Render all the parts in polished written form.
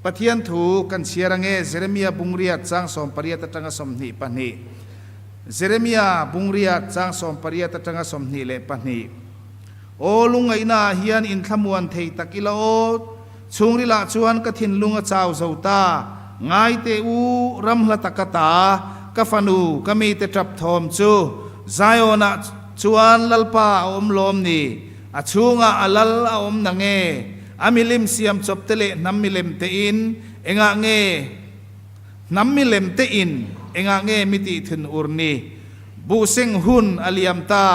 Pathian thu kan chhiar ange Jeremia bungriat chang 18 atanga 22. Jeremia bungriat chang 18 atanga 22. Aw lungngaihna ah hian inthlamuan thei tak ila aw, chhungrilah chuan ka thinlung a chau zo ta, ngai teh u, ram hla taka ta, ka fanu, ka mite tap thawm chu Zion ah chuan Lalpa a awm lawm ni, a chhungah a lal a awm na nge, a milim siam chawp te leh hnam milem te in engah nge hnam milem te in engah nge mi tih thun ur ni? Buhseng hun a liam ta,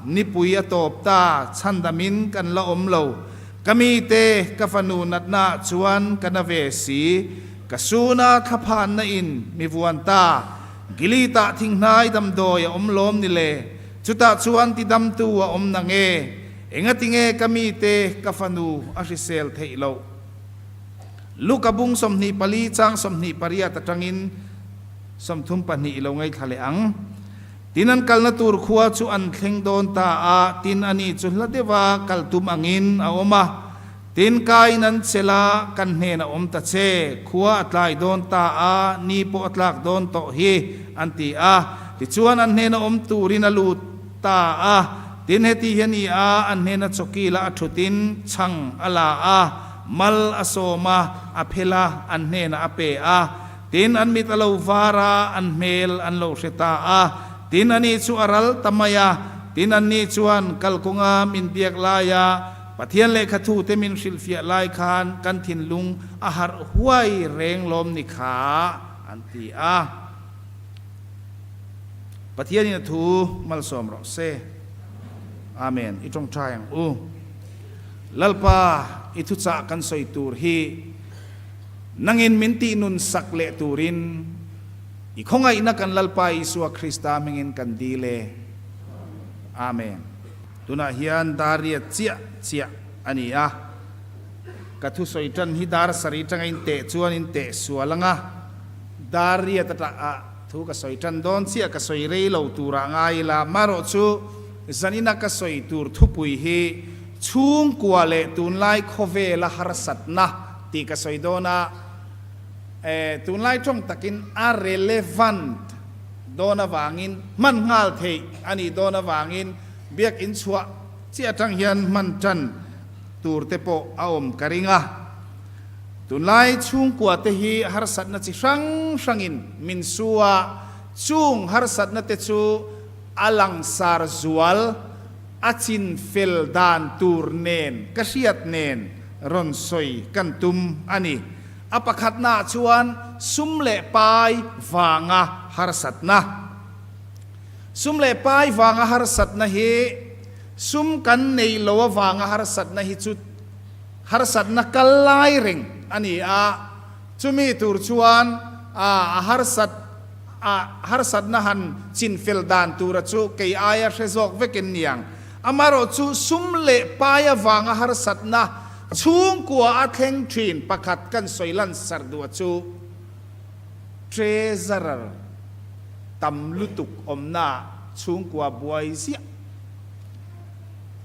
nipui a tawp ta, chhandamin kan la awm lo. Ka mite, ka fanu natna ah chuan ka na ve si. Ka suna thlaphanna in mi vuan ta. Gilead-ah thinghnai damdawi a awm lawm ni le? Chutah chuan tidamtu a awm na nge? Engatinge ka mite, ka fanu a hrisel theih loh? Luka bung 24 chang 28 atangin 32 i lo ngaithla leh ang. Tin an kalna tur khua chu an thleng dawn ta a, tin ani chu hla deuha kal tum angin a awm a. Tin kaiin an chelh a, kan hnenah awm ta che, khua a tlai dawn ta a, ni pawh a tlak dawn tawh hi, an ti a. Tichuan an hnena awm turin a lut ta a. Tin heti hi a ni a, an hnena chawkila a thutin chhang a la a, mal a sawm a, a phel a, an hnenah a pe a. Tin, an mit a lo var a, an hmel an lo hre ta a. Tin, ani chu a ral ta mai a. Tin, anni chuan kalkawnga min biak laia Pathian lehkha thute min hrilhfiah lai khan kan thinlung a harh huai reng lawm ni kha, an ti a. Pathianin a thu malsawm rawh se. Amen. I tawngtai ang u. Lalpa, i thuchah kan sawi tur hi Nangin min tih nun sak leh turin i khawngaihna kan Lalpa Isua Krista hmingin kan dil e. Amen. Tunah hian dar riat chiah chiah a ni a, ka thusawi tan hi dar sarih tanga in teh chuan in teh sual anga dar riat atah ah thu ka sawi tan dawn chiah ka sawi rei lo turah ngai ila marawh chu zanina ka sawi tur thupui hi chhungkua leh tunlai khawvela harsatna tih ka sawi dawn a, eh, tunlai tawng takin a relevant dawn avangin hman nghal theih a nih dawn avangin biakinn chhuah chiah atang hian hman tan tur te pawh a awm ka ring a. Tunlai chhungkua te hi harsatna chi hrang hrangin min su a, chung harsatna te chu a langsar zual a chin fel dan tur nen ka hriat nen rawn sawi kan tum a ni. A pakhatnaah chuan sum leh pai vanga harsatna. Sum leh pai vanga harsatna hi sum kan nei lo avanga harsatna hi chu harsatna kal lai reng a ni a, chumi tur chuan a harsat a harsatna han chinfel dan tura chu kei aia hre zawk vekin niang. Amaherawh chu sum leh pai avanga harsatna chhungkua a thleng thin pakhat kan sawi lan sarh duh chu Treasurer tam lutuk awmna chhungkua buai ziah.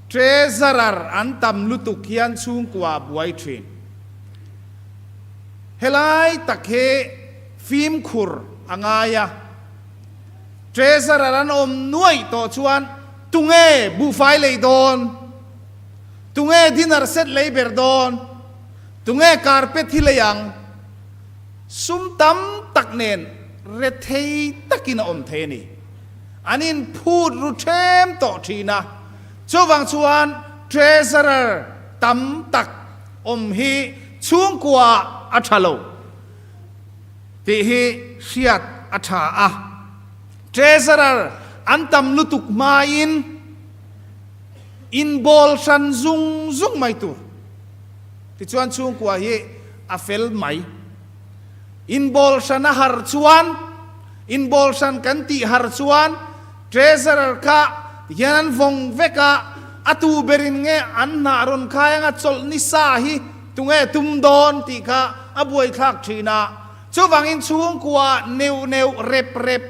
Treasurer an tam lutuk hian chhungkua buai thin. Helai tak hi fimkhur a ngai a. Treasurer an awm nuaih tawh chuan tunge buhfai lei dawn? Tunge dinner set lei ber dawn? Tunge carpet hi lei ang? Sum tam tak nen rethei takin a awm thei a ni. An inphut ru ṭhem tawh ṭhin a. Chuvang chuan Treasurer tam tak awm hi chhungkuaah a ṭha lo. Tih hi hriat a tha a. Treasurer an tam lutuk hmain inbawl hran zung zung mai tur. Tichuan chhungkua hi a fel mai. Inbawl hran a har chuan, inbawl hran kan tih har chuan Treasurer kha tihian an vawng vek a, a tu berin nge an hnah rawn khai anga chawlh ni sa hi Tunge tum dawn tih kha a buaithlak thin a, chuvangin chhungkua neuh neuh rep rep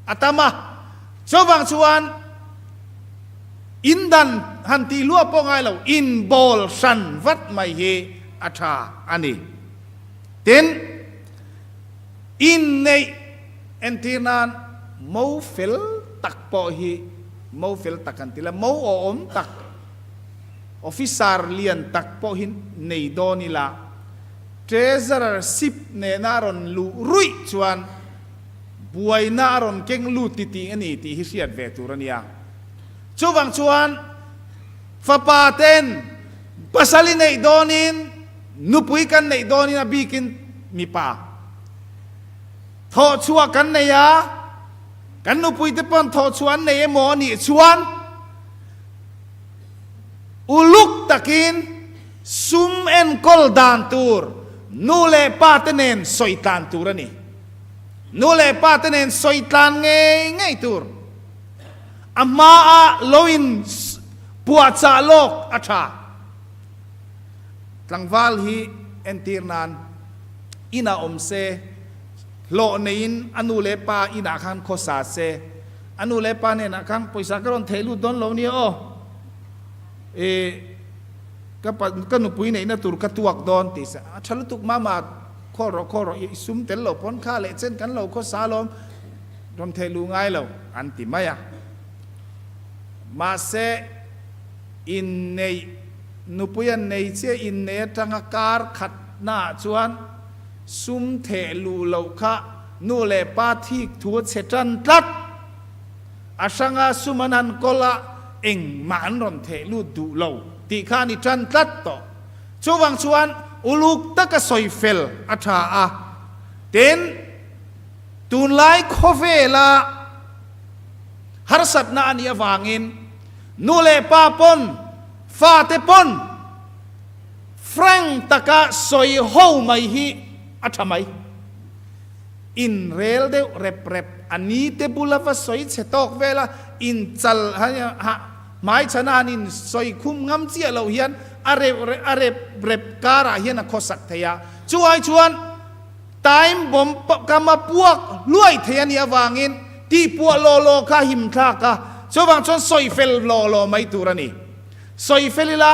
a tam a, chuvang chuan in dan han tih hluah pawh ngai lo, in bawl hran vat mai hi a tha a ni. Tin, inneih entir nan mo fel tak pawh hi mo fel tak an ti la, mo awhawm tak, officer lian tak pawh hi nei dawn ila, treasurer ship nena a rawn luh ruih chuan buaina a rawn keng lut ti tih a ni tih hi hriat ve tur a nia. Chuvang chuan fapa ten pasal i neih dawnin nupui kan neih dawnin a bikin mipa thawhchhuah kan nei a, kan nupui te pawn thawhchhuah an nei emaw a nih chuan uluk takin Sum enkawl dan tur nu leh pa te nen sawi tlan tur a ni. Nu leh pa te nen sawi tlan ngei ngei tur. A hmaah lo in puahchah lawk a tha. Tlangval hi entir nan inah awm se, hlawh neiin a nu leh pa inah khan khawsa se, a nu leh pa hnenah khan pawisa ka rawn theih lut dawn lo nia aw. Ih. Ka pa, ka nupui neihna tur ka tuak dawn tih se, a tha lutuk mama, khawl rawh khawl rawh, i sum tel lo pawn kha leh chen kan lo khaw sa lawm, rawn theih luh ngai lo, an ti mai a. Mahse, inneih, nupui an nei chiah inneih atanga kar khatnaah chuan sum theh luh loh kha nu leh pa thik thu a chhe tan tlat. A hranga sum an han kawl a, engmah an rawn theh lut duh lo tih kha a ni tan tlat tawh. Chuvang chuan uluk taka sawi fel a tha a, tin, tunlai khawvela harsatna a nih avangin nu leh pa pawn, fate pawn frank taka sawi ho mai hi a tha mai. In rel deuh rep rep a ni te bula va sawi chhe tawk vel a, in chal ha hmai chhana han in sawi khum ngam chiah loh hian a reuh a rep rep karah hian a khawsak thei a. Chu ai chuan time bomb kama puak hluai thei a nih avangin tih puah law law kha a him thlak a, chuvang chuan sawi fel law law mai tur a ni. Sawi fel ila,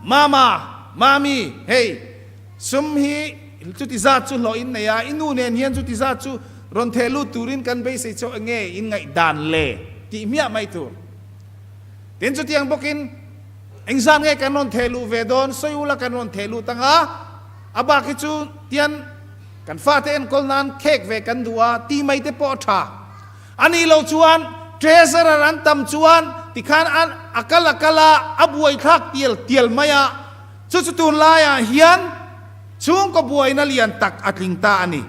Mama, Mami, hei. Sum hi chuti zat chu hlawh in nei a, i nu nen hian chuti zat chu rawn theh lut turin kan beisei chauh eng nge in ngaihdan le tih hmiah mai tur. Tin chutiang bawkin eng zat nge kan rawn theh luh ve dawn sawi ula kan rawn theh lut ang a, a bak hi chu tian kan fate enkawl nan khek ve kan duh a tih mai te pawh a tha. A nih loh chuan treasurer an tam chuan tikhan a kal a kal a, a buaithlak tial tial mai a. Chu chu tunlaiah hian chhungkaw buaina lian tak a tling ta a ni.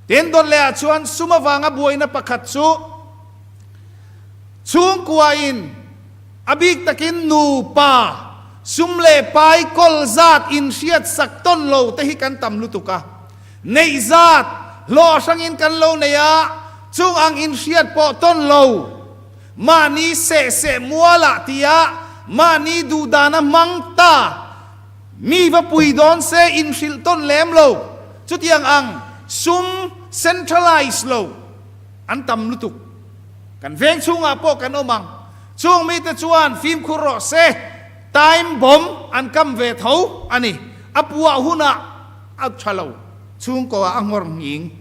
Tin, dawt lehah chuan sum avanga buaina pakhat chu chhungkuain a bik takin nupa sum leh pai kawl zat inhriat sak tawn lo te hi kan tam lutuk a. Neih zat hlawh hrangin kan lo nei a, chung ang inhriat pawh tawn lo. Mahni seh seh mualah tia mahni duhdana hmang ta mi va pui dawn se inhrilh tawn lem lo. Chutiang ang sum centralize lo an tam lutuk. Kan veng chhungah pawh kan awm ang. Chung mite chuan fimkhur rawh se, time bomb an kam ve tho a ni. A puah hunah a tha lo chhungkaw ah a nghawr nghing.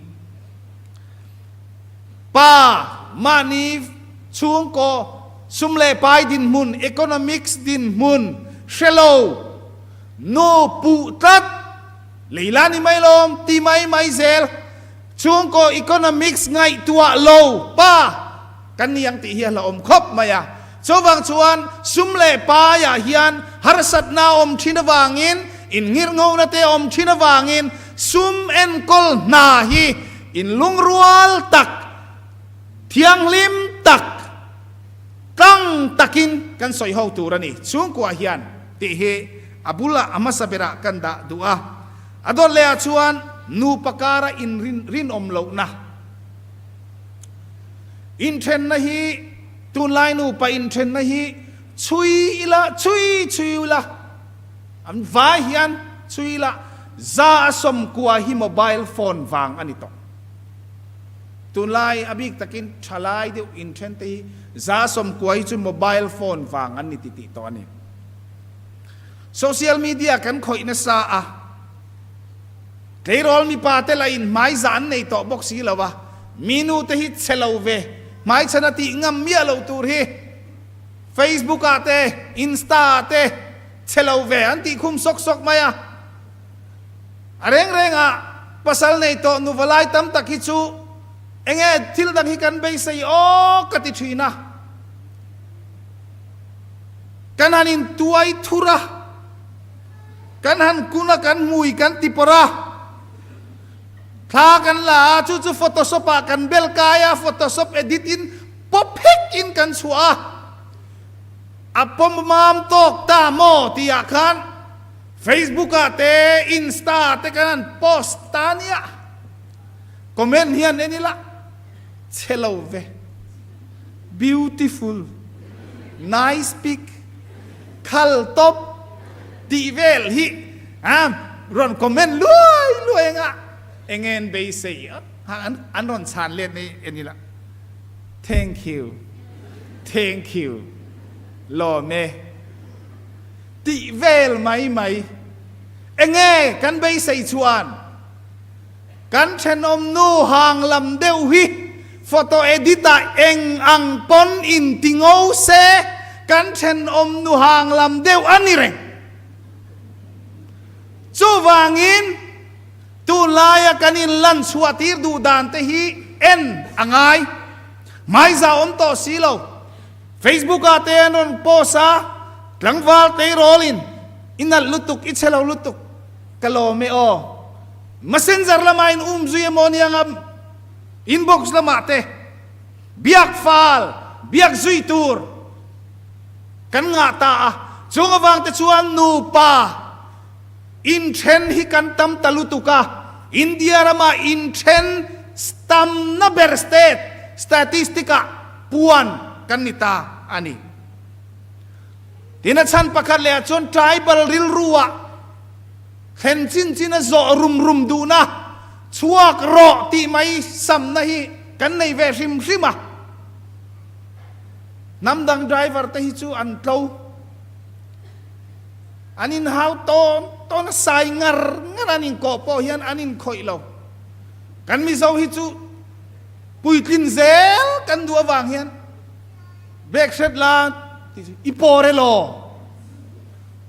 Pa, mahni chhungkaw sum leh pai dinhmun, economics dinhmun, hre lo, nu puh tlat, lei la ni mai lawm ti mai mai zel, chhungkaw economics ngaihtuah lo pa kan ni ang tih hi a hlauhawm khawp mai a. Chuvang chuan sum leh paiah hian harsatna a awm thin avangin, innghirnghona te a awm thin avangin sum enkawl hna hi Inlungrual tak, thianghlim tak, tlang takin kan sawi ho tur a ni. Chhungkuah hian tih hi a bulah a hmasa berah kan dah duh a. A dawt lehah chuan nupa kara inrin rinawm lohna, inthenna hi tunlai nupa inthenna hi chhui ila, chhui chhui ula, An vai hian chhui lah 90% hi mobile phone vang a ni tawh. Tunlai a bik takin thalai deuh inthen te hi 90% hi chu mobile phone vang an ni ti tih tawh a ni. Social media kan khawih nasa a. Tleirawl mipa te lah in hmai zah an nei tawh bawk si lo a, mi nu te hi chhe lo ve, hmai chhan a tih ngam miah lo tur hi Facebook ah te, Insta ah te chhe lo ve an tih khum sawk sawk mai a. A reng reng ah pasal nei tawh nuva lai tam tak hi chu enge thil dang hi kan beisei aw ka ti thin a. Kan han in tuai thur a. Kan han kun a, kan hmui kan ti pawrh a, thla kan la a, chu chu photoshop ah kan bel kai a, photoshop edit in pawp hek in kan chhuah a, a pawm mam tawk ta maw tih ah khan Facebook ah te Insta ah te kan han post ta nia, comment hian en ila chhe lo ve, beautiful, nice pic. Khal tawp tih vel hi a rawn comment luai luai anga enge an beisei a an rawn chhan let nei en ila thank you thank you lawm e tih vel mai mai enge kan beisei chuan kan thenawm nu hang lam deuh hi Photo edit ah eng ang pawn in ti ngo se kan thenawm nu hang lam deuh a ni reng. Chuvangin tunlaia kan in lan chhuah tir duh dan te hi en a ngai. Hmaiza awm tawh si lo. Facebook ah te an rawn post a, tlangval tleirawl in i nalh lutuk, i chhe lo lutuk, ka lawm e aw. Messenger lamah in um zui emaw nia ngam. Inbox lamah te biak fal, biak zui tur kan ngah ta a, chung avang te chuan nupa inthen hi kan tam ta lutuk a, India rama inthen tamna ber state statistic ah puan kan ni ta a ni. Tin a chhan pakhat leh ah chuan tribal rilru ah thlen chin chin a zawh rum rum duhna Chhuak rawh tih mai samna hi kan nei ve hrim hrim a, hnam dang driver te hi chu an tlo, an inhau tawn tawn a, sai ngar ngar an inkawh pawh hian an inkhawih lo. Kan Mizo hi chu puitlin zel kan duh avang hian brake hret la tih chu i pawr elaw,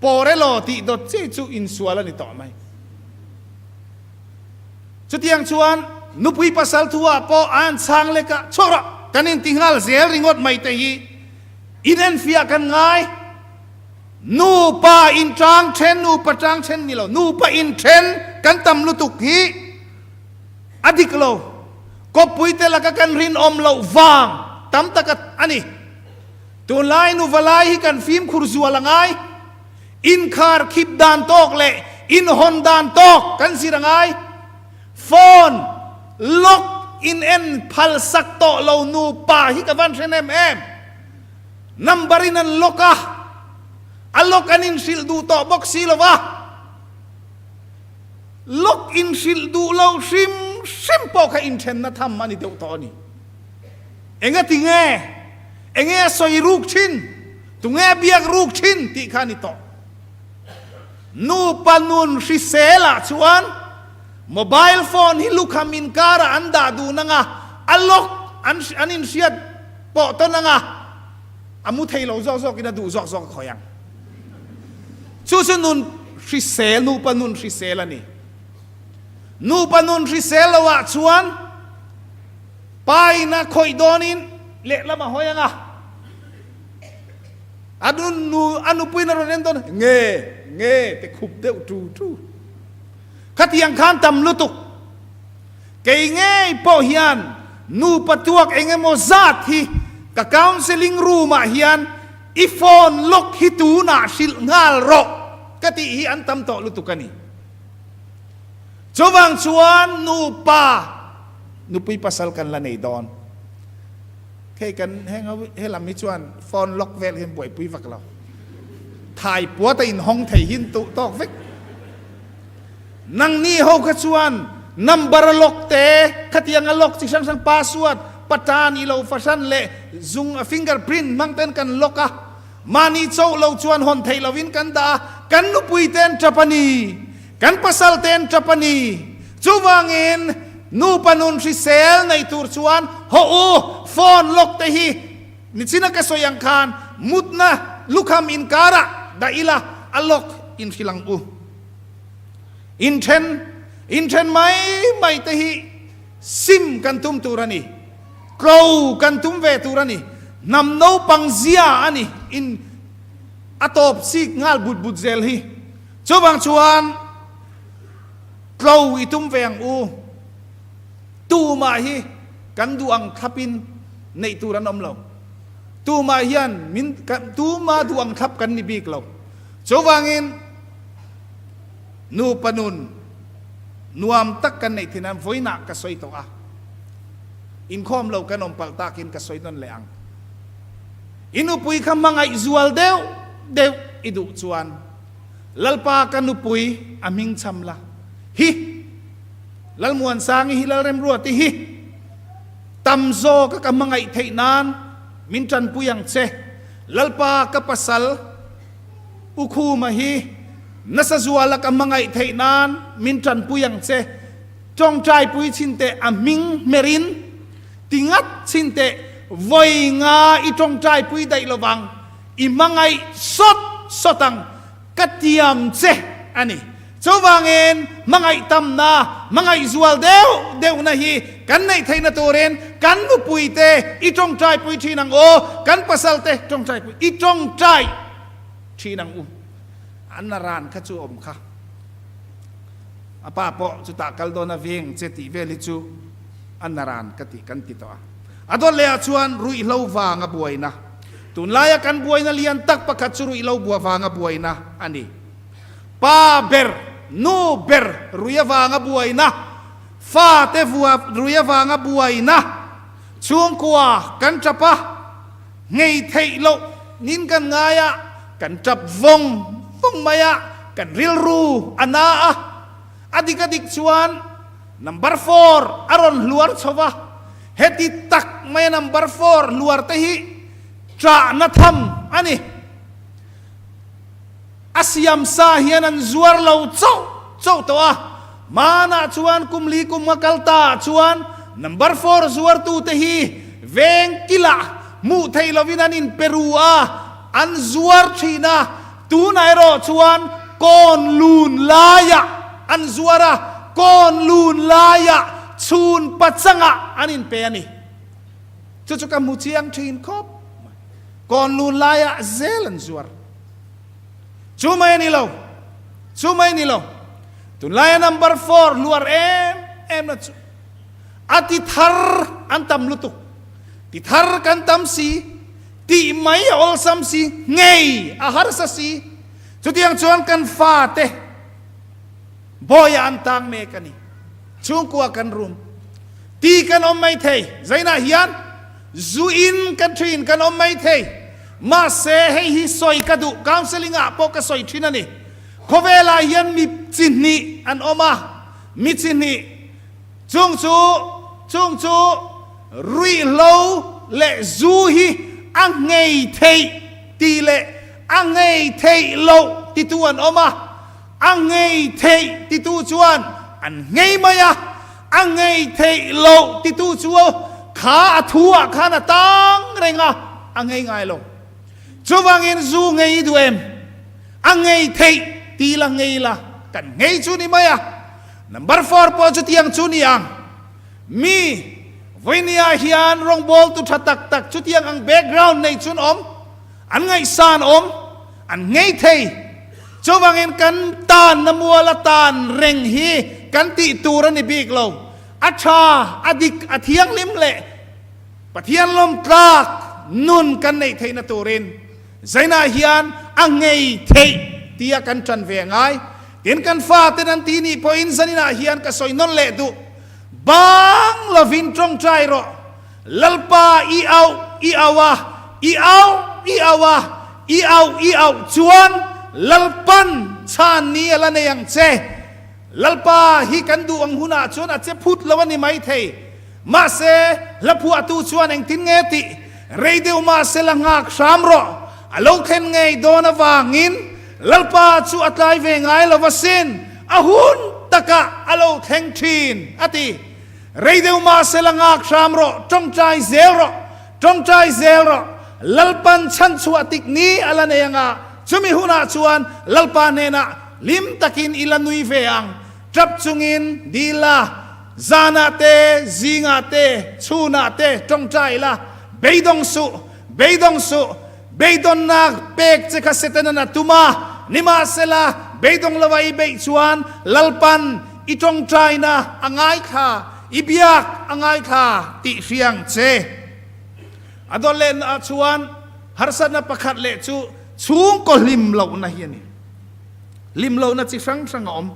pawr elaw tih dawt chiah chu insual a ni tawh mai. Chutiang chuan nupui pasal thu ah pawh a an chhang lek a, chhuak rawh, kan inti nghal zel ringawt mai te hi inenfiah kan ngai. Nupa inṭang ṭhen, nupa ṭang ṭhen ni lo, nupa inṭhen kan tam lutuk hi a dik lo. Kawppui te laka kan rinawm loh vang tam tak a ni. Tunlai nuva lai hi kan fimkhur zual a ngai. Inkhar khip dan tawk leh inhawn dan tawk kan zir a ngai. Phone lock in en phal sak tawh lo nupa hi ka van hre nem em. Number in an lock a, a lock an inhrilh duh tawh bawk si lo va. Lock inhrilh duh lo hrim hrim pawh kha inthenna tham a ni deuh tawh a ni. Engati nge? Enge a sawi ruk thin? Tunge a biak ruk thin? tih kha a ni tawh. Nupa nun hrisel ah chuan mobile phone hi lukham inkar ah an dah dun anga, a lock an an inhriat pawh tawn anga, a mu thei lo zawk zawk in a duh zawk zawk a khawi ang. Chu chu nun hrisel, nupa nun hrisel a ni. Nupa nun hrisel lo ah chuan Pa in a khawih dawnin lehlam a hawi ang a, a nu a nupuiin a rawn en dawn a, nge nge te khup deuh tu tu. Khatiang khan tam lutuk. Kei ngei pawh hian nupa tuak eng emaw zat hi ka counselling room ah hian i phone lock hi tunah hrilh nghal rawh ka tih hi an tam tawh lutuk a ni. Chuvang chuan nupa Nupui pasal kan la nei dawn. Hei kan heng ho he lam hi chuan phone lock vel hian buaipui vak lo. Thai puat a inhawng thei hin tuh tawk vek. Nangni ho kha chuan number a lock te, khatiang a lock chi hrang hrang password, patan i lo fahran leh zung a finger print hmang ten kan lock a. Mahni chauh lo chuan hawn theih lovin kan dah a, kan nupui te an tap a ni, kan pasal te an tap a ni. Chuvangin nupa nun hrisel nei tur chuan haw u, phone lock te hi nichina ka sawi ang khan mutna lukham inkarah dah ila a lock inhrilh ang u. Inthen inthen mai mai te hi sim kan tum tur a ni. Tlo kan tum ve tur a ni. Hnam naupang zia a ni in a tawp sik nghal but but zel hi. Chuvang chuan tlo i tum ve ang u. Tumah hi kan duh ang thlapin neih tur an awm lo. Tumah hian min tumah duh ang thlap kan ni bik lo. Chuvangin nupa nun nuam tak kan neih thin an vawiinah ka sawi tawh a. Inkhawm lo kan awm palh takin ka sawi nawn leh ang. I nupui kha hmangaih zual deuh deuh i duh chuan Lalpa ka nupui a hming cham la hi Lalmuansangi hi Lalremruati hi tam zawka ka hmangaih theih nan min tanpui ang che. Lalpa ka pasal U Khuma hi nasa zuala ka hmangaih theih nan min tanpui ang che. Tawngtaipui chhin teh a hming hmerin ti ngat chhin teh vawi nga i tawngtaipui daih lovang i hmangaih sawt sawt ang ka tiam che a ni. Chuvangin hmangaih tamna, hmangaih zual deuh deuhna hi kan neih theihna turin kan nupuite i tawngtaipui thin ang u, kan pasalte tawngtaipui i tawngtai thin ang u. An ran kha chu awm kha. A pa pawh chutah kal dawn a veng che tih vel hi chu a naran ka tih kan ti tawh a. A dawt leh ah chuan ruihhlo vanga buaina. Tunlaia kan buaina lian tak pakhat chu ruihhlo bua vanga buaina a ni. Pa ber, nu ber rui avanga buaina, fate vua rui avanga buaina, chhungkua kan tap a, ngei theih loh nin kan ngai a, Kan tap vawng vawng mai a, kan rilru a na a, a dik a dik chuan number four a rawn hluar chho va, heti tak maia number four hluar te hi ṭahna tham a ni. A siam sa hian an zuar lo chauh chauh tawh a, hmanah chuan kum li kum nga kal ta ah chuan number four zuartute hi veng kilah hmuh theih lovin an inpe ru a, An zuar thin a, tunah erawh chuan kawn lun laiah an zuar a, kawn lun laiah chhun pachangah an inpe a ni. Chu chu ka hmu chiang thin khawp mai. Kawn lun laiah zel an zuar. Chu mai a ni lo, chu mai a ni lo. Tunlaia number four hluar em em na chu a ti thar an tam lutuk. Ti thar kan tam si. Tih mai a awlsam si, ngei a harsa si. Chutiang chuan kan fate bawiah an tang mek a ni. Chhungkua kan rum ti kan awm mai thei. Zainah hian zu in kan thin kan awm mai thei. Mahse hei hi sawi ka duh, counselling ah pawh ka sawi thin a ni. Khawvelah hian mi chi hnih an awm a, mi chi hnih chung chu chung chu Ruihhlo leh zu hi a nghei theih tih leh a nghei theih loh titu an awm a, a nghei theih titu chuan an nghei mai a, a nghei theih loh titu chu kha a thu ah khan a tang reng a, a nghei ngai lo. Chuvangin zu nghei i duh em? A nghei theih ti la nghei la, kan nghei chu ni mai a. Number four pawh chutiang chu ni ang. Mi, Vawinia hian rawngbawltu tha tak tak chutiang ang background nei chun awm, an ngaihsan awm, an ngei thei. Chuvangin kan tanna muala tan reng hi kan tih tur a ni bik lo. A tha, a dik, a thianghlim leh Pathian lawmtlak nun kan neih theihna turin Zainah hian a ngei theih tia kan tan ve a ngai. Tin, kan faten an ti nih pawhin zaninah hian ka sawi nawn leh duh. Bang lovin tawngtai rawh. Lalpa i auh i auh a, i auh i auh a, i auh i auh chuan Lalpan chhan ni a la nei ang che. Lalpa hi kan duh ang hunah chuan a che phut lo a ni maithei. Mahse, hlaphuahtu chuan engtin nge tih rei deuh mahse la nghak hram rawh. A lo thlen ngei dawn avangin Lalpa chu a tlai ve ngai lo asin, a hun takah a lo thleng thin, a ti. Rei deuh mahsela ngak hram rawh, tawngtai zel rawh, tawngtai zel rawh. Lalpan chhanchhuah tik ni a la nei anga, chumi hunah chuan Lalpa hnenah hlim takin i la nui ve ang. Tap chungin dil la, zanah te, zingah te, chhunah te tawngtai la, beidawng suh, beidawng suh, Beidawnnak pek che kha Setanan a tum a, nimahsela beidawng lova i beih chuan Lalpan i tawngtaina a ngaithla, i biak a ngaithla tih hriang che. A dawt lehna ah chuan harsatna pakhat leh chu chhungkaw hlim lohna hi a ni. Hlim lohna chi hrang hrang a awm.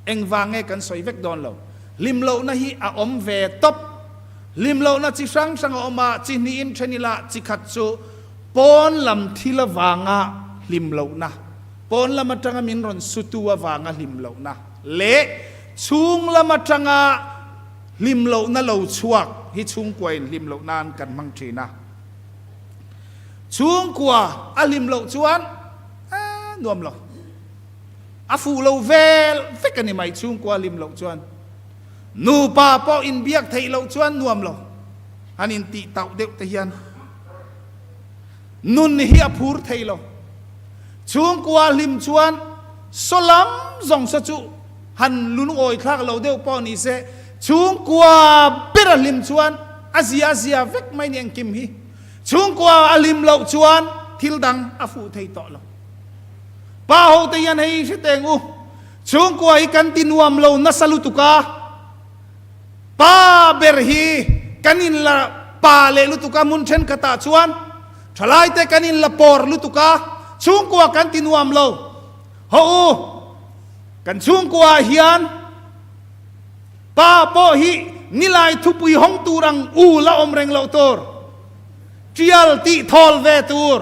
Engvang nge kan sawi vek dawn lo. Hlim lohna hi a awm ve tawp. Hlim lohna chi hrang hrang a awm a, chi hnihin then ila chi khat chu pawn lam thil avanga hlim lohna, pawn lam atanga min rawn sutu avanga hlim lohna leh chhung lam atanga hlim lohna lo chhuak hi chhungkuain hlim loh nan kan hmang thin a. Chhungkua a hlim loh chuan eh nuam lo, a fuh lo vel vek a ni mai chhungkua hlim loh chuan. Nupa pawh inbiak theih loh chuan nuam lo han intih tauh deuh te hian nun hi a phur thei lo. Chhungkua hlim chuan saw lam zawng saw chu han lungawi thlak lo deuh pawh ni se, chhungkua ber a hlim chuan a zia zia vek mai ni engkim hi. Chhungkua a hlim loh chuan thil dang a fuh thei tawh lo. Pa ho te hian hei hre teng u. Chhungkua hi kan ti nuam lo nasa lutuk a, pa ber hi kan in la pa leh lutuk a, hmun thenkhatah chuan thalaite kan in la pawr lutuk a, chhungkua kan ti nuam lo. Haw u, kan chhungkuaah hian pa pawh hi nilai thupui hawng tur ang u la awm reng loh tur, tial tih thawl ve tur.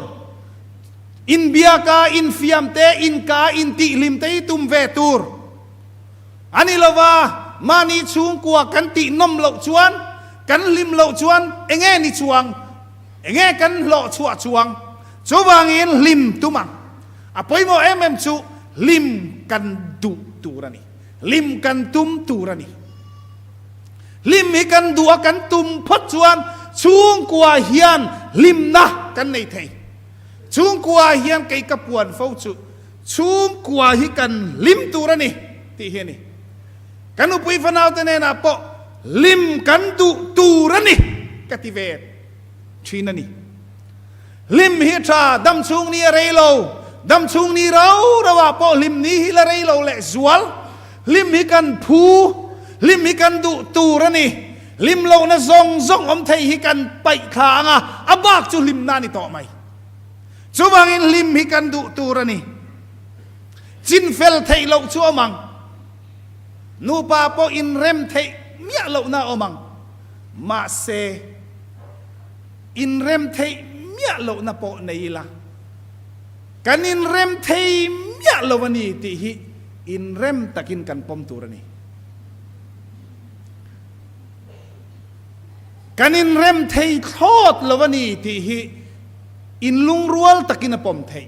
Inbiaka infiam te, inka intihhlim te hi tum ve tur a ni lo va, mahni chhungkua kan tih nawm loh chuan, kan hlim loh chuan enge ni chuang, enge kan hlawh chhuah chuang. Chuvangin hlim tum ang. A pawimawh em em chu hlim kan duh tur a ni, hlim kan tum tur a ni. Hlim hi kan duh a kan tum phawt chuan chhungkua hian hlimna kan nei thei. Chhungkua hian kei ka puan fo chu chhungkua hi kan hlim tur a ni tih hi a ni. Ka nupui fanaute nenah pawh hlim kan duh tur a ni ka ti ve thin a ni. Hlim hi tha, dam chhung ni a rei lo, dam chhung ni rau rauah pawh hlim ni hi la rei lo leh zual. Hlim hi kan phu, hlim hi kan duh tur a ni. Hlim lohna zawng zawng awm thei hi kan paih thla ang a, a bak chu hlimna a ni tawh mai. Chuvangin hlim hi kan duh tur a ni. Chin fel theih loh chu awm ang. Nupa pawh inrem theih miah lohna a awm ang. Mahse, inrem theih miah lohna pawh nei ila, kan inrem thei miah lo a ni tih hi inrem takin kan pawm tur a ni. Kan inrem thei thlawt lo a ni tih hi inlungrual takin a pawm theih.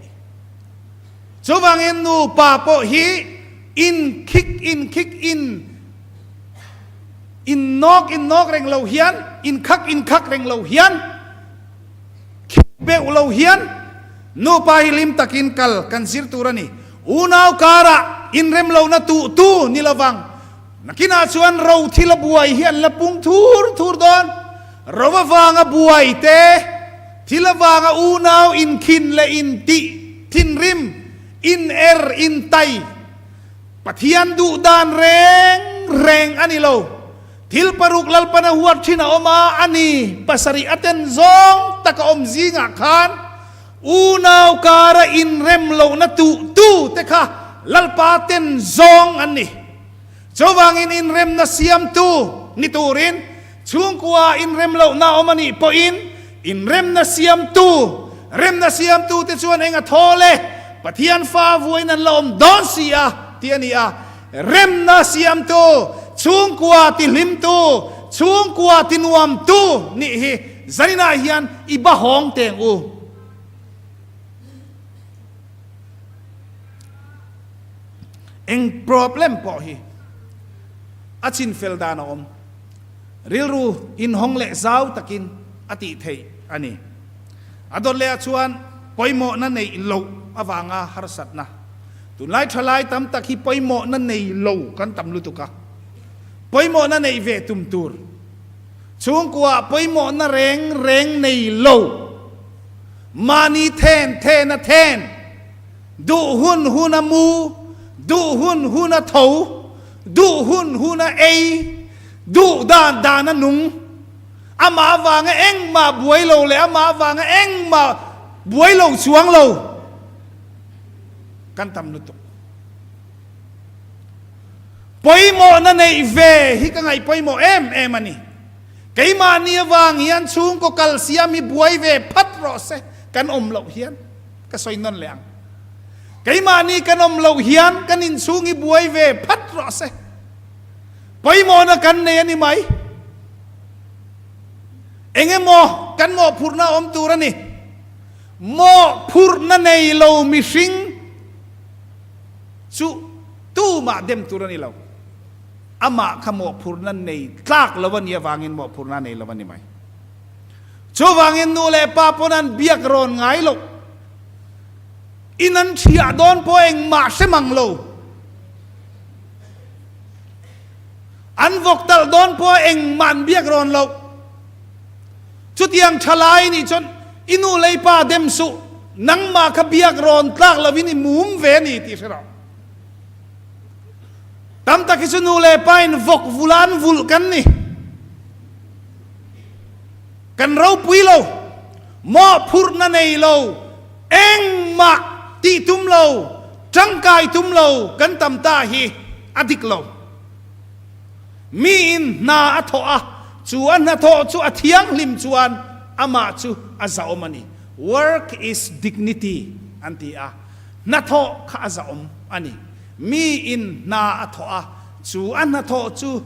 Chuvangin nupa pawh hi inkhik inkhik in innawk innawk reng lo hian, inkhak inkhak reng lo hian, khik beuh lo hian nupa hi hlim takin kal kan zir tur a ni. Unau karah inrem lohna tuh tu ni lovang. Nakinah chuan ro thil a buai hi an la pung thur thur dawn. Ro avanga buai te, thil avanga unau inkhin leh intih thinrim, in er, intai, Pathian duh dan reng reng a ni lo. Thil paruk Lalpan a huat thin a awm a, a ni pasarih a ten zawng tak a awm zingah khan unau kara inrem lohna tuh tu te kha Lalpa ten zawng an ni. Chuvangin inremna siamtu ni turin chhungkua inrem lohna awm a nih pawhin inremna siamtu, remna siamtu te chuan eng a thawl e, Pathian fa vuain an la awm dawn si a tih a ni a. Remna siamtu, chhungkua tihlimtu, chhungkua tinuamtu nih hi zaninah hian i ba hawng teng u. Eng problem pawh hi. A chinfel dan a awm. Rilru inhawng leh zau takin a tih theih a ni. A dawt lehah chuan pawimawhna neih loh avanga harsatna. Tunlai thalai tam tak hi pawimawhna nei lo kan tam lutuk a. Pawimawhna neih ve tum tur. Chhungkuaah pawimawhna reng reng nei lo. Mahni then then a then. Duh hun hun a mu, duh hun hun a tho, duh hun hun a ei, duh dan dan a nung. Amah avanga engmah buai lo leh amah avanga engmah buai lo chuang lo kan tam lutuk. Pawimawhna neih ve hi ka ngaih pawimawh em em a ni. Keimahni avang hian chhungkaw kal siam hi buai ve phat rawh se kan awm loh hian. Ka sawi nawn leh ang. Keimahni kan awm loh hian kan inchhung hi buai ve phat rawh se. Pawimawhna kan nei a ni mai. Eng emaw kan mawhphurhna a awm tur a ni. Mawhphurhna nei lo mihring chu tumah dem tur a ni lo. Amah kha mawhphurhna nei tlak lo a nih avangin mawhphurhna nei lo a ni mai. Chuvangin nu leh pa pawn an biak rawn ngai loh. In an thiah dawn pawh engmah hre mang lo. An vawk talh dawn pawh engmah an biak rawn loh. Chutiang tha lai nih chuan i nu leh i pa dem suh, nangmah kha biak rawn tlak lovin i mum ve a ni tih hre rawh. Tam tak hi chu nu leh pa in vawk vula an vulh kan ni. Kan ropui lo, mawhphurhna nei lo, engmah tih tum lo, tangkai tum lo kan tam ta hi a dik lo. Miin hna a thawh a, chu a hnathawh chu a thianghlim chuan amah chu a zahawm a ni. Work is dignity an ti a, hnathawh kha a zahawm a ni. Miin hna a thawh a, chu a hnathawh chu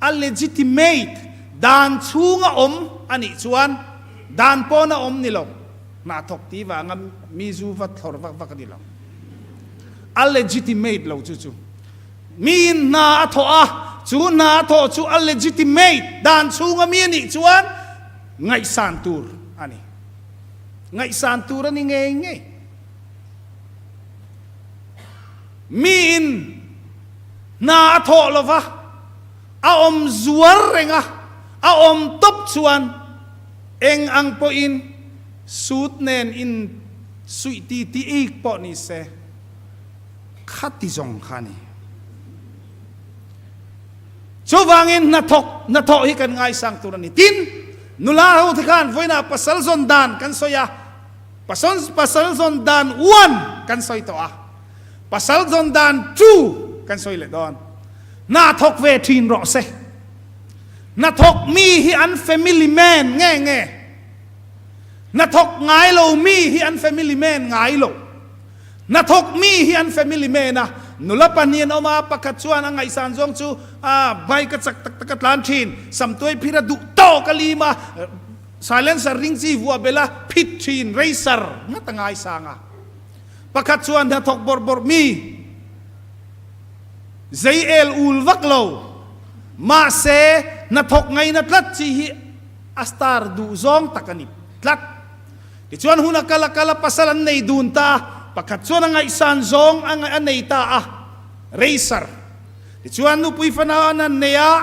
a legitimate, dan chhunga awm a nih chuan dan pawna awm ni lo, hna thawk ti vanga mi zu va thlawr vak vak a ni lo. A legitimate lo chu chu. Miin hna a thawh a, chu hna a thawh chu a legitimate, dan chhunga mi a nih chuan ngaihsan tur a ni. Ngaihsan tur a ni ngei ngei. Miin Hna a thawh lo va, a awm zuar reng a, a awm tawp chuan eng ang pawhin suit nen in suih ti ti ik pawh ni se, khati zawng kha a ni. Chuvangin hnathawk hnathawh hi kan ngaisang tur a ni. Tin, nula ho te khan vawiinah pasal zawn dan kan sawi a, pasal pasal zawn dan one kan sawi tawh a. Pasal zawn dan chu kan sawi leh dawn. Hna thawk ve thin rawh se. Hna thawk mi hi an family man nge nge. Hna thawk ngai lo mi hi an family man ngai lo. Hna thawk mi hi an family man a. Nula pahnih an awm a, pakhat chuan a ngaihsan zawng chu a bike a chak tak tak a tlan thin. Samtuai phir a duh tawk a lim a, silencer ring chi vuah bel a phit thin, racer ngat a ngaisang a. Pakhat chuan hnathawk bawrh bawrh mi zei el ul vak lo, mahse hnathawk ngaina tlat chi hi a star duh zawng tak a ni tlat. Tichuan hun a kal a kal a, pasal an nei dun ta a, pakhat chuan a ngaihsan zawng a nei ta a, racer. Tichuan nupui fanau an han nei a,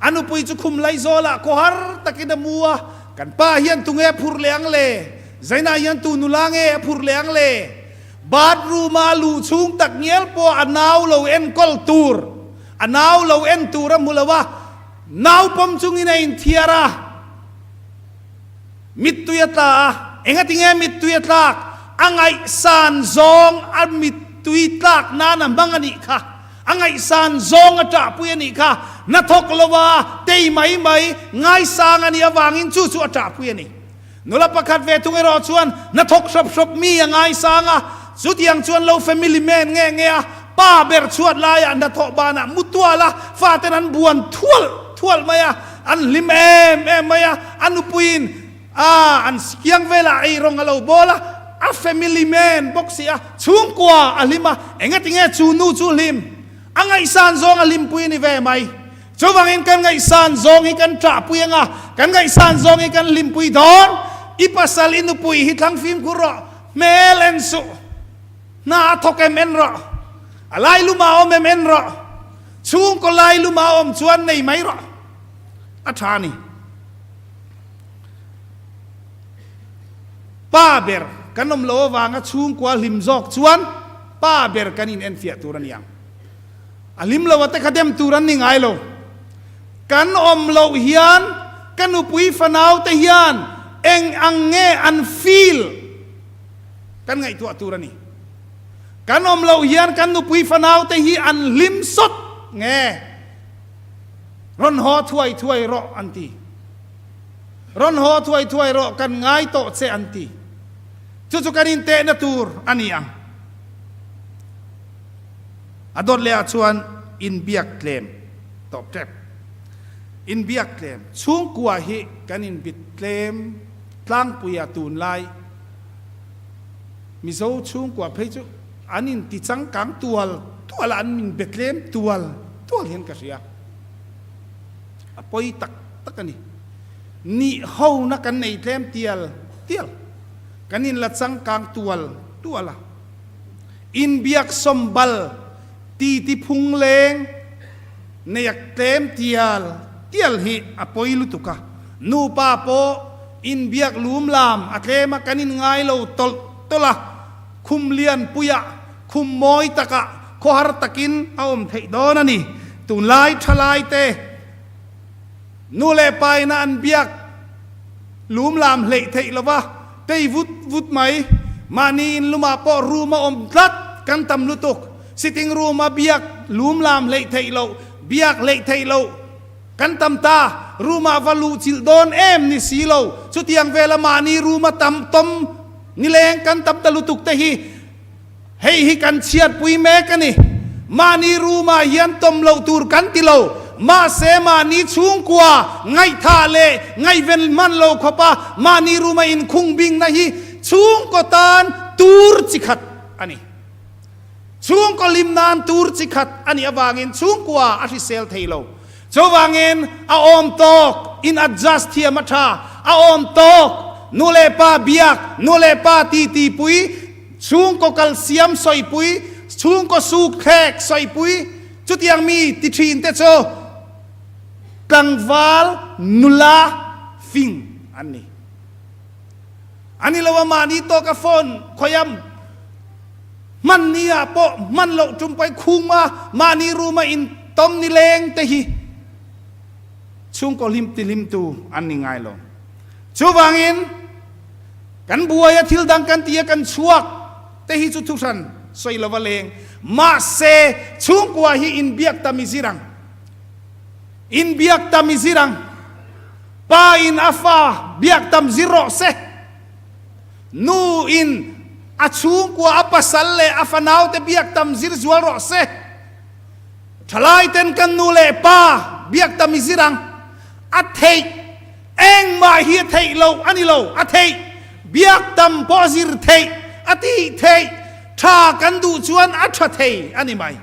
a nupui chu khum laizawlah khawhar takin a mu a, Kan pa hian tunge a phurh leh ang le? Zainah hian tu nula nge a phurh leh ang le? Bathroom a luh chhung tak ngial pawh a nau lo enkawl tur, a nau lo en tur a hmu lo a, nau pawm chungin a inthiar a, mittui a tla a, engati nge mittui a tlak? A ngaihsan zawng a mittui tlak nan a hmang a nih kha. A ngaihsan zawng a ṭahpui a nih kha, hnathawk lova tei mai mai ngaisang a nih avangin chu chu a ṭahpui a ni. Nula pakhat ve thung erawh chuan hnathawk hrap hrap mi a ngaisang a, chutiang chuan lo family man nge nge a, pa ber chhuat laiah hnathawh banah mu tual a, faten an buan thual thual mai a, an hlim em em mai a, a nupuiin A, an kiang velah ei rawng a lo bawl a, a family man bawk si a, chhungkua a hlim a, engatinge chu nu chu hlim? A ngaihsan zawng a hlimpui a ni ve mai. Chuvangin kan ngaihsan zawng hi kan ṭahpui ang a, kan ngaihsan zawng hi kan hlimpui dawn. I pasal, i nupui hi thlang fimkhur rawh, hmel en suh, hna a thawk em en rawh, a lailum a awm em en rawh, chhungkaw lailum a awm chuan nei mai rawh, a ṭha a ni. Pa ber kan awm lo avanga chhungkua hlim zawk chuan pa ber kan in enfiah tur a ni ang. A hlim lo a te kha dem tur an ni ngai lo. Kan awm loh hian ka nupui fanau te hian eng ang nge an feel kan ngaihtuah tur a ni. Kan awm loh hian kan nupui fanau te hi an hlim sawt nge rawn haw thuai thuai rawh an ti. Rawn haw thuai thuai rawh kan ngai tawh che an ti. Chu chu kan intehna tur a ni ang. A dawt leh ah chuan inbiak tlem tawp tep. Inbiak tlem. Chhungkua hi kan inbit tlem tlangpui a tunlai Mizo chhungkua phei chu an inti changkang tual tual a, an inbe tlem tual tual hian ka hria. A pawi tak tak a ni. Nih hona kan nei tlem tial tial. Kan inla changkang tual tual a. Inbiak sawmbal titi phung leng neiak tlem tial tial hi a pawi lutuk a. Nupa pawh inbiak lum lam a tlem a, kan inngai lo tawlh tawlh a. Khum lian puiah, khum mawi takah khawhar takin a awm theih dawn a ni. Tunlai thalaite nu leh pa ina an biak lum lam hleih theih lova tei vut vut mai. Mahni in lumah pawh room a awm tlat kan tam lutuk. Sitting room a biak lum lam hleih theih loh, biak hleih theih loh kan tam ta. Room ah va luh chilh dawn em ni si lo. Chutiang vela mahni room a tam tawm nileng kan tam ta lutuk te hi Hei hi kan chhiatpui mek a ni. Mahni room ah hian tawm loh tur kan ti lo. Mahse mahni chhungkua ngaihthah leh ngaihven hman lo khawpa mahni room a inkhung bingna hi chhungkaw tan tur chi khat a ni. Chhungkaw hlim nan tur chi khat a nih avangin chhungkua a hrisel thei lo. Chuvangin a awm tawk in adjust thiam a tha. A awm tawk nu leh pa biak, nu leh pa titi pui, Chhungkaw kalsiam sawipui, chhungkaw suk thlek sawipui, chutiang mi ti thin te chu tlangval nula fing an ni. A ni lo a mahni tawka phone khawiam hman ni ah pawh hman loh tumpai khung a mahni room a in tawm ni leng te hi chhungkaw hlim ti hlim tu an ni ngai lo. Chuvangin. Kan buai a thil dang kan ti a kan chhuak te hi chu thuhran sawi lova leng. Mahse chhungkua hi inbiak ta mi zir ang. Inbiak ta mi zir ang. Pa in a fa biak tam zir rawh se. Nu in a chhungkua a pasal leh a fanau te biak tam zir zual rawh se. Thalai ten kan nu leh pa biak ta mi zir ang. A theih. Engmah hi a theih loh a ni lo, a theih. Biak tam pawh a zir theih, a tih theih. Tha kan duh chuan a tha thei a ni mai.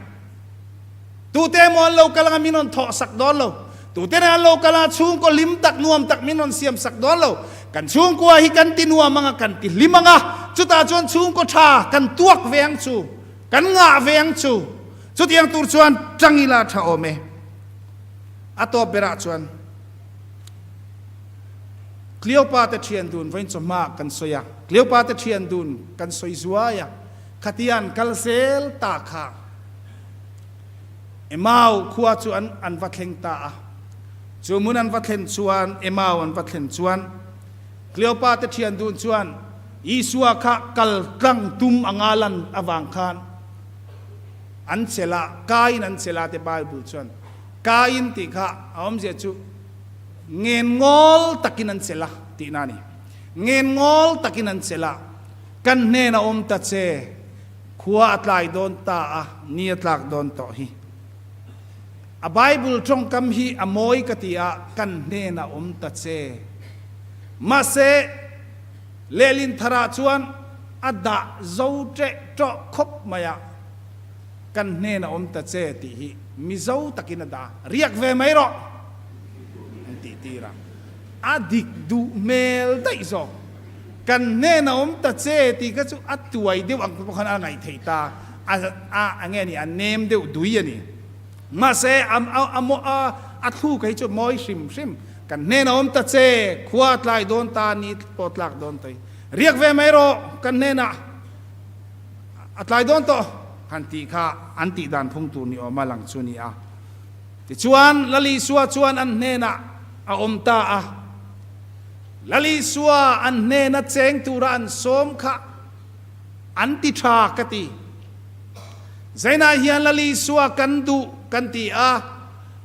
Tute emaw an lo kal anga min rawn thawh sak dawn lo. Tute nen an lo kal anga chhungkaw hlim tak, nuam tak min rawn siam sak dawn lo. Kan chhungkua hi kan ti nuam anga, kan ti hlim anga, chutah chuan chhungkaw tha kan tuak ve ang chu, kan ngah ve ang chu. Chutiang tur chuan tang ila tha awm e. A tawp berah chuan. Cleopa te thian dun vawiin chawhma kan sawi a, Cleopa te thian dun kan sawi zuai a, khatian kal zel ta kha Emau khua chu an an va thleng ta a. Chu hmun an va thlen chuan, Emau an va thlen chuan, Cleopa te thian dun chuan Isua kha kal tlang tum anga lan avang khan an chelh a, kaiin an chelh a te Bible chuan Kain tih kha a awmzia chu Ngenngawl takin an chelh a tihna a ni. Ngenngawl takin an chelh a, kan hnena awm ta che, khua a tlai dawn ta a, ni a tlak dawn tawh hi. A Bible tawngkam hi a mawi ka ti a, kan hnena awm ta che. Mahse, lehlin tharah chuan a dah zo ṭeh ṭawh khawp mai a, kan hnena awm ta che tih hi. Mizo takin a dah riak ve mai rawh an tih tir a, a dik duh hmel daih zawk. Kan hnena awm ta che tih kha chu a tuai deuh ang pawh khan a ngaih theih ta, a a enge a nih a nem deuh dui a ni. Mahse a a a a thluk hi chu mawi hrim hrim. Kan hnena awm ta che, khua a tlai dawn ta, ni pawh tlak dawn ta i riak ve mai rawh kan hnenah. A tlai dawn tawh han tih kha an tih dan phung tur ni awma lang chu ni a. Tichuan, Lal Isua chuan an hnenah a awm ta a. Lal Isua an hnena cheng tura an sawm kha an ti tha ka ti. Zainah hian Lal Isua kan duh kan ti a,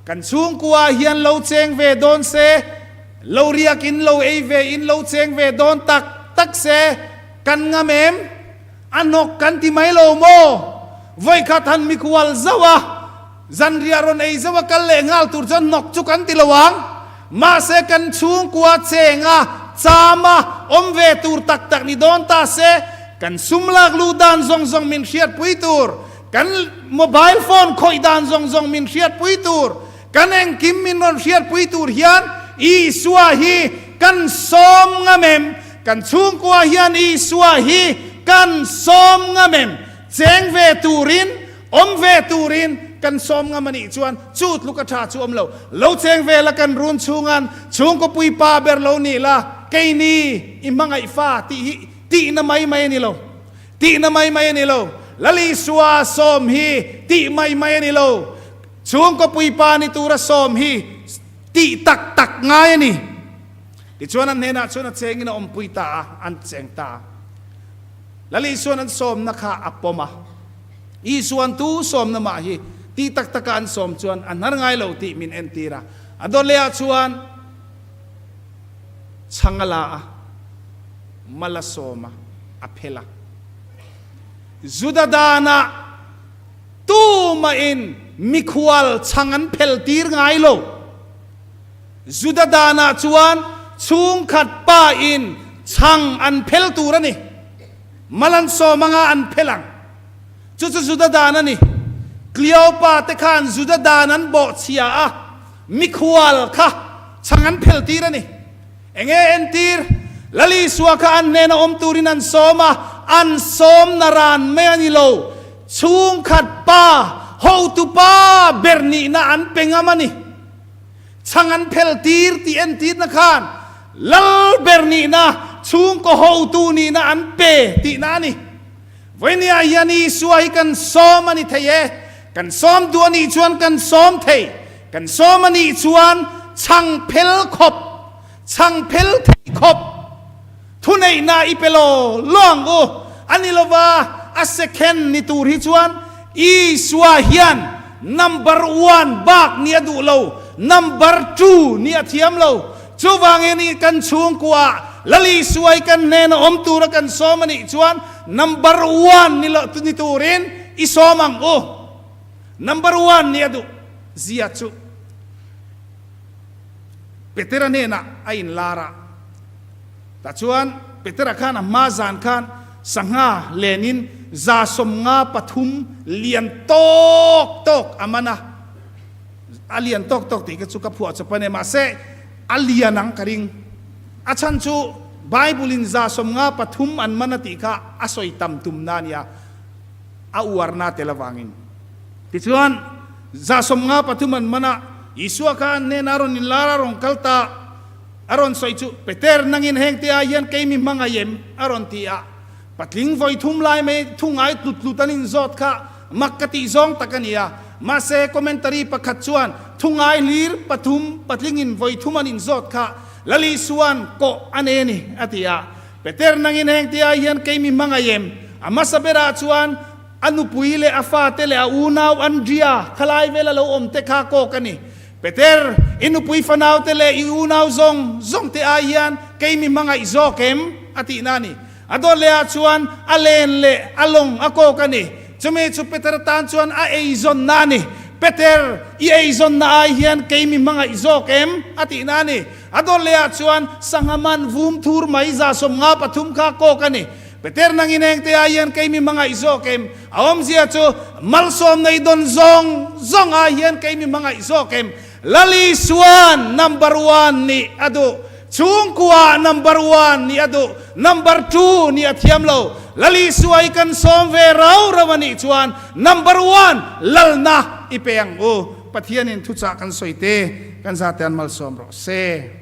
kan chhungkua hian lo cheng ve dawn se, lo riak in lo ei ve in lo cheng ve dawn tak tak se, Kan ngam em? A hnawk kan ti mai lo maw? Vawikhat han mikhual zauh a, zanriah rawn ei zauh a kal leh nghal tur chuan hnawk chu kan ti lo ang. Mahse kan chhungkua cheng a, cham a, awm ve tur tak tak ni dawn ta se, kan sum lak luh dan zawng zawng min hriatpui tur, kan mobile phone khawih dan zawng zawng min hriatpui tur, kan engkim min rawn hriatpui tur hian Isua hi kan sawm ngam em? Kan chhungkua hian Isua hi kan sawm ngam em? Cheng ve turin, awm ve turin kan sawm ngam a nih chuan chu tluk a tha chu awm lo. Lo cheng ve la kan run chhungan chhungkaw puipa ber lo nih la, keini i hmangaih fa tih hi tihna mai mai a ni lo. Tihna mai mai a ni lo. Lal Isua sawm hi tih mai mai a ni lo. Chhungkaw puipa ni tura sawm hi tih tak tak ngai a ni. Tichuan an hnenah chuan a chengin a awmpui ta a, an cheng ta a. Lal Isuan an sawmna kha a pawm a. Isuan tu sawmna mah hi tih tak taka an sawm chuan a hnar ngai lo tih min entir a. A dawt lehah chuan chhang a la a, mal a sawm a, a phel a. Juda danah tumahin mikhual chhang an phel tir ngai lo. Juda danah chuan chhungkhat pa in chhang an phel tur a ni. Mal an sawm anga an phel ang. Chu chu Juda dan a ni. Cleopa te khan Juda dan an bawhchhia a, mikhual kha chhang an phel tir a ni. Enge entir? Lal Isua kha an hnena awm turin an sawm a, an sawm na ran mai a ni lo. Chhungkhat pa, hotu pa ber nihna an pe ngam a ni. Chhang an phel tir tih entirna khan lal ber nihna, chhungkaw hotu nihna an pe tihna a ni. Vawinia hian Isua hi kan sawm a ni thei e. Kan sawm duh a nih chuan kan sawm thei. Kan sawm a nih chuan chhang phel khawp, chhang phel thei khawp thuneihna i pe law law ang u. A ni lova, a second ni tur hi chuan Isua hian number one bak nih a duh lo, number two nih a thiam lo. Chuvangin i kan chhungkuaah Lal Isua i kan hnena awm tura kan sawm a nih chuan number one ni lo ni turin i sawm ang u. Number one nih a duh zia chu Petera hnenah a inlar a. Tah chuan Petera khan a hma zan khan sangha lenin 153 lian tawk tawk a man a. A lian tawk tawk tih kha chu ka phuah chawp a ni. Mahse, a lian ang ka ring. A chhan chu Bible in 153 an man a tih kha a sawi tam tumna a nia, a uarna tel avangin. Tichuan, 153 an man a, Isua kha an hnenah a rawn inlar a, a rawn kal ta. A rawn sawi chu, Peter, nangin hengte ah hian kei mi hmangaih em? a rawn ti a. Patling vawi thum lai mai thu ngai tlut tlut an inzawt kha mak ka tih zawng tak a ni a. Mahse, commentary pakhat chuan thu ngai hlir pathum patlingin vawi thum an inzawt kha Lal Isua'n kawh a nei a ni, a ti a. Peter, nangin hengte ah hian kei mi hmangaih em? A hmasa berah chuan a nupui leh a fate leh a unau Andria khalai vela lo awm te kha kawk a ni. Peter, i nupui fanaute leh i unau zawng zawng te ai hian kei mi hmangaih zawk em? a tihna a ni. A dawt lehah chuan a len leh a lawng a kawk a ni. Chumi chu Peter tan chuan a eizawnna a ni. Peter, i eizawnna ai hian kei mi hmangaih zawk em? a tihna a ni. A dawt lehah chuan sangha man vum thur mai 153 kha kawk a ni. Peter nangin engte ah hian kei mi hmangaih zawk em? A awmzia chu malsawm nei dawn zawng zawng ah hian kei mi hmangaih zawk em? Lal Isuan number one nih a duh, chhungkua number one nih a duh, number two nih a thiam lo. Lal Isua hi kan sawm ve rau rau a nih chuan number one lalna i pe ang u. Pathianin thuchah kan sawi te kan zate an malsawm rawh se.